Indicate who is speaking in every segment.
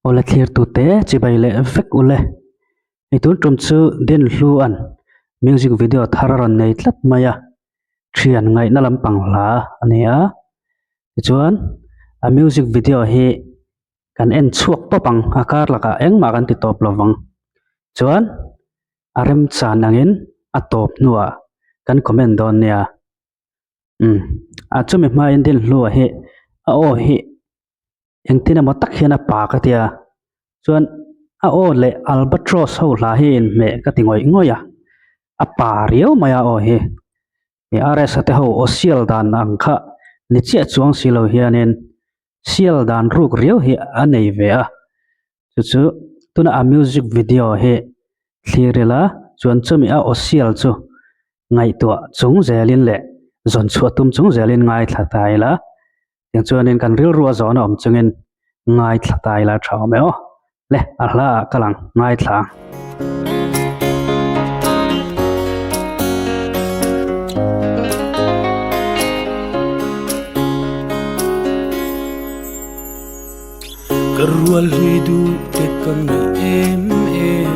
Speaker 1: Awle thlir tute chibai leh vek ule. Hei tun tum chu Dinhlua'n music video thar a rawn nei tlat mai a, thian ngaihna lampang hla a ni a. Tichuan a music video hi kan en chhuak pawp ang a kar lakah engmah kan ti tawp lo vang. Chuan a remchan angin a tawp hnuah kan comment dawn nia. Umm a chumi hmain Dinhlua hi a aw hi engtin emaw tak hian a pa ka tia chuan a aw leh albatross ho hla hi inhmeh ka ti ngawih ngawih a a pa riau mai a aw hi ih R_S a te ho aw sial dan ang kha ni chiah chuang si lo hianin sial dan ruk riau hi a nei ve a chu chu tuna a music video hi thlir ila chuan chumi a aw sial chu ngaihtuah chung zelin leh zawn chhuah tum chung zelin ngaithla ta ila. Tiang chuanin kan rilru a zawhna awm chungin ngaithla ta ila tha awm e aw. Le, a hla ah ka lang ngaithla ang.
Speaker 2: Ka rual hlui duh te ka ngaih em em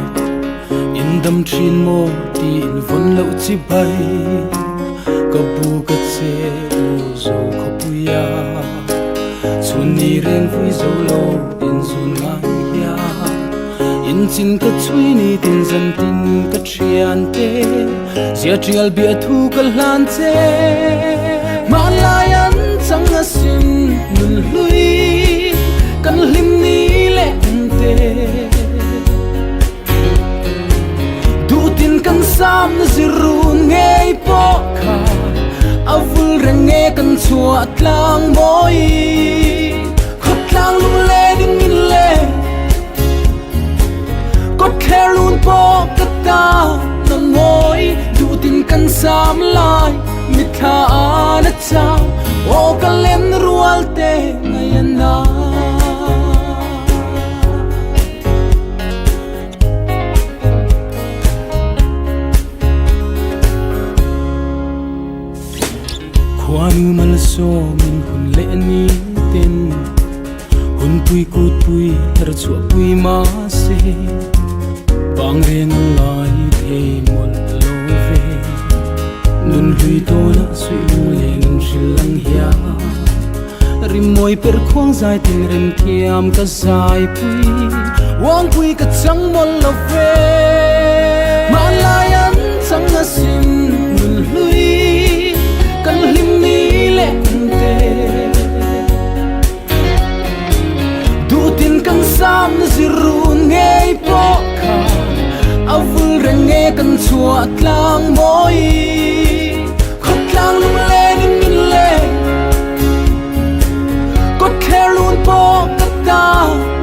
Speaker 2: In dam thin maw tiin vawn loh chi bai Ka bu ka che u zo khawpui a Chhun ni reng vui zo lo in zun ngai hian In chin ka chhui ni tin zan tin ka thian te Zia tial bia thu ka hlan che Hmanlai an chang asin nun hlui kan hlim ni leh kum te Duhtin kan sam na zirun ngei pawh kha a vul reng nge kan chhuah tlang mawi Khawtlang lunglen in min le Kawtthler lun pawh ka ta na ngawi Duhtin kan sam lai mitthla a na chau Aw ka len rual te ngai a na. Khuanu malsawmin hun leh ni ten Hun pui kut pui her chhuah pui mahse Vang reng a ngai thei mawlh lo ve Nun hlui tawn ah suih lunglen in hrilh ang hian Rimawi per khuang zai tin rem thiam ka zai pui Uangpui ka chang mawlh lo ve Hmanlai an chang asin nun hlui Kan hlim ni leh kum te Duhtin kan sam na zirun ngei pawh kha A vul reng nge kan chhuah tlang mawi Khawtlang lunglen in min le Kawtthler lun pawh ka ta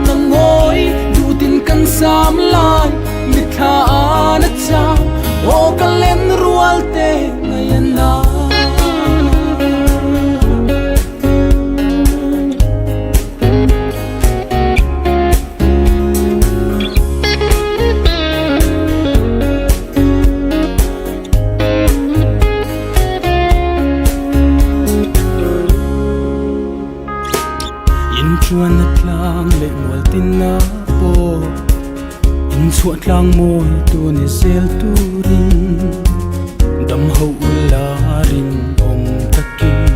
Speaker 2: na ngawi Duhtin kan sam lai mitthla a na chau Aw ka len rual te ngai a na. In chuan a tlang leh mual tin a pawh In chhuah tlang mawi tu ni zel turin Dam ho ula rin awm takin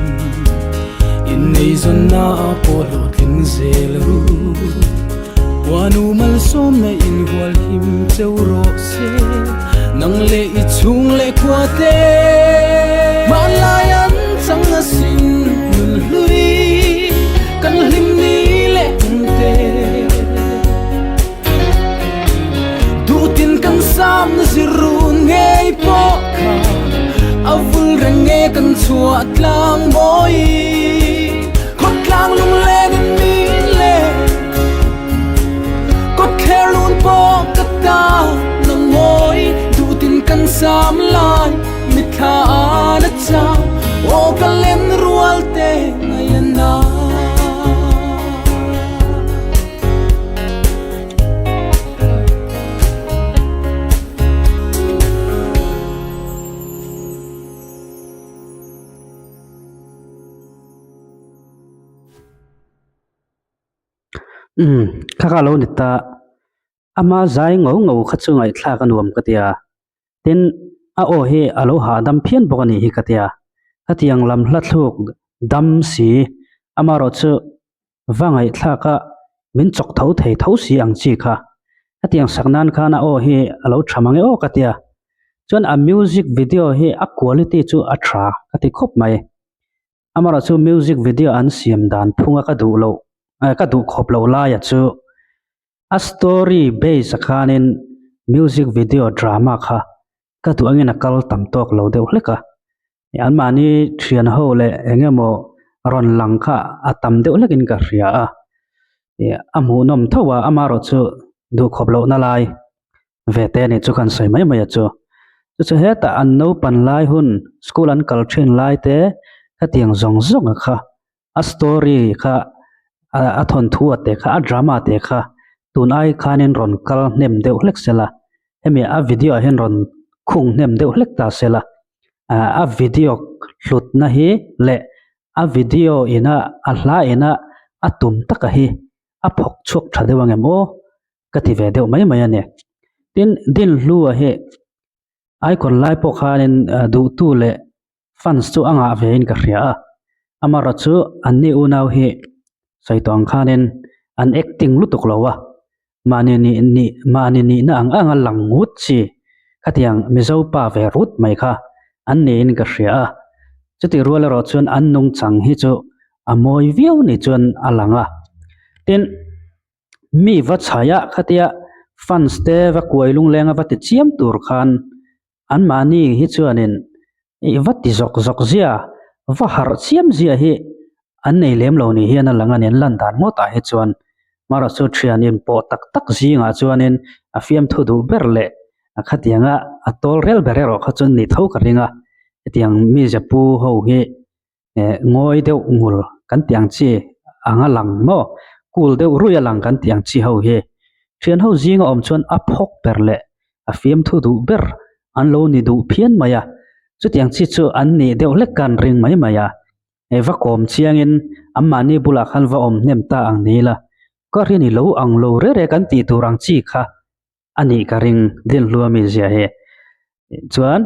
Speaker 2: In nei zawnna pawh hlawhtling zel ru Huanu malsawmna in hual him cheu rawh se Nang leh i chhung leh khua te Hmanlai an chang asin nun hlui Kan hlim ni leh kum te Duhtin kan sam na zirun ngei pawh kha A vul reng nge kan chhuah tlang mawi Khawtlang lunglen in min le Kawtthler lun pawh ka ta na ngawi Duhtin kan sam lai mitthla a na chau Aw ka len rual te ngai a na.
Speaker 1: Umm, kha kha lo ni ta. Ama zai ngo ngo kha chu ngaihthlak a nuam ka tia. Tin, a aw hi a lo hahdam phian bawk a nih hi ka tia. Khatiang lam hla thluk dam si, amaherawh chu va ngaihthlak a min chawk tho thei tho si ang chi kha. Hetiang sak nan khan a aw hi a lo tha mang e aw ka tia. Chuan a music video hi a quality chu a tha ka ti khawp mai. Amaherawh chu music video an siam dan phunga ka duh loh ka duh khawp loh laia chu a story base ah khanin music video drama kha ka duh angin a kal tam tawk lo deuh hlek a anmahni thian ho leh eng emaw rawn lang kha a tam deuh hlekin ka hria a ih a hmuhnawm tho a amaherawh chu duhkhawp lohna lai ve te a nih chu kan sawi mai mai a chu chu chu hetah an naupan lai hun school an kal thin lai te khatiang zawng zawng a kha a story kha a thawnthu a te kha a drama te kha tun ai khanin rawn kal hnem deuh hlek sela hemi a video ah hian rawn khung hnem deuh hlek ta sela ah a video hlutna hi leh a video ina a hla ina a tum taka hi a phawk chhuak tha deuh ang em aw ka ti ve deuh mai mai a ni tin Dinhlua hi icon lai pawh khanin duhtu leh fans chu a ngah ve in ka hria a amaherawh chu an ni unau hi sawi tawh ang khanin an acting lutuk lo a mahni nih nih mahni nihna ang ang a lang ngut chi khatiang Mizo pa ve rut mai kha an niin ka hria a chutih rual erawh chuan an nungchang hi chu a mawi viau ni chuan a lang a tin mi va chhaih a khatia fans te va kuai lung leng a va ti chiam tur khan Anmahni hi chuanin ih va ti zawk zawk zia, va harh chiam zia hi an nei lem lo ni hian a lang a ni, an lan dan ngawtah hi chuan Mara chu thian inpawh tak tak zingah chuanin a fiamthu duh ber leh a khatianga a tawl rel ber erawh kha chuan ni tho ka ring a, hetiang mize pu ho hi eh ngawi deuh ngul kan tih ang chi anga lang maw cool deuh ruih a lang kan tih ang chi ho hi thian ho zinga awm chuan a phawk ber leh a fiamthu duh ber an lo ni duh phian mai a chutiang chi chu an nih deuh hlek khan ring mai mai a eh va kawm chiangin anmahni bulah khan va awm hnem ta ang ni ila ka rin i lo ang lo reh reh kan tih tur ang chi kha a nih ka ring Dinhlua mi zia hi chuan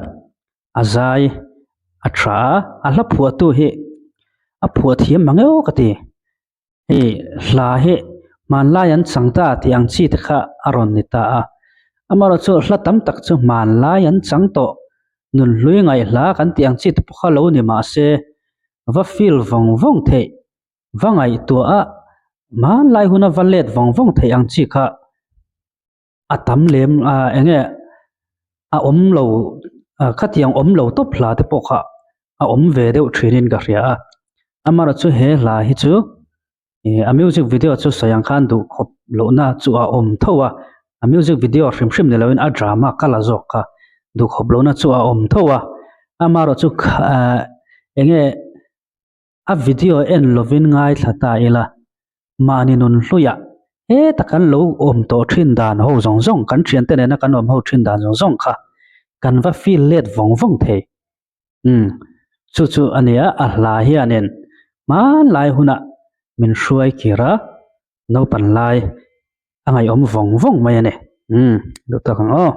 Speaker 1: a zai a tha a a hla phuahtu hi a phuah thiam mang eo ka ti hei hla hi hmanlai an chang ta tih ang chi te kha a rawn ni ta a amaherawh chu hla tam tak chu hmanlai an chang tawh nunhlui ngaih hla kan tih ang chi te pawh kha lo ni mahse va feel vawng vawng theih va ngaihtuah a hmanlai huna va let vawng vawng theih ang chi kha a tam lem a eng nge a awm lo khatiang awm lo tawp hla te pawh kha a awm ve deuh thin in ka hria a amaherawh chu he hla hi chu ih a music video chu sawi ang khan duh khawp lohna chu a awm tho a a music video hrim hrim ni loin a drama ka la zawk kha duh khawp lohna chu a awm tho a amaherawh chu ah eng nge. A video en lovin ngaithla ta ila, mahni nun hluiah heta kan lo awm tawh thin dan ho zawng zawng, kan thiante nena kan awm ho thin dan zawng zawng kha kan va feel let vawng vawng thei. Umm, chu chu a nia, a hla hianin hmanlai hunah min hruai kir a, naupan lai a ngaihawm vawng vawng mai a ni. Umm, duh tak ang aw.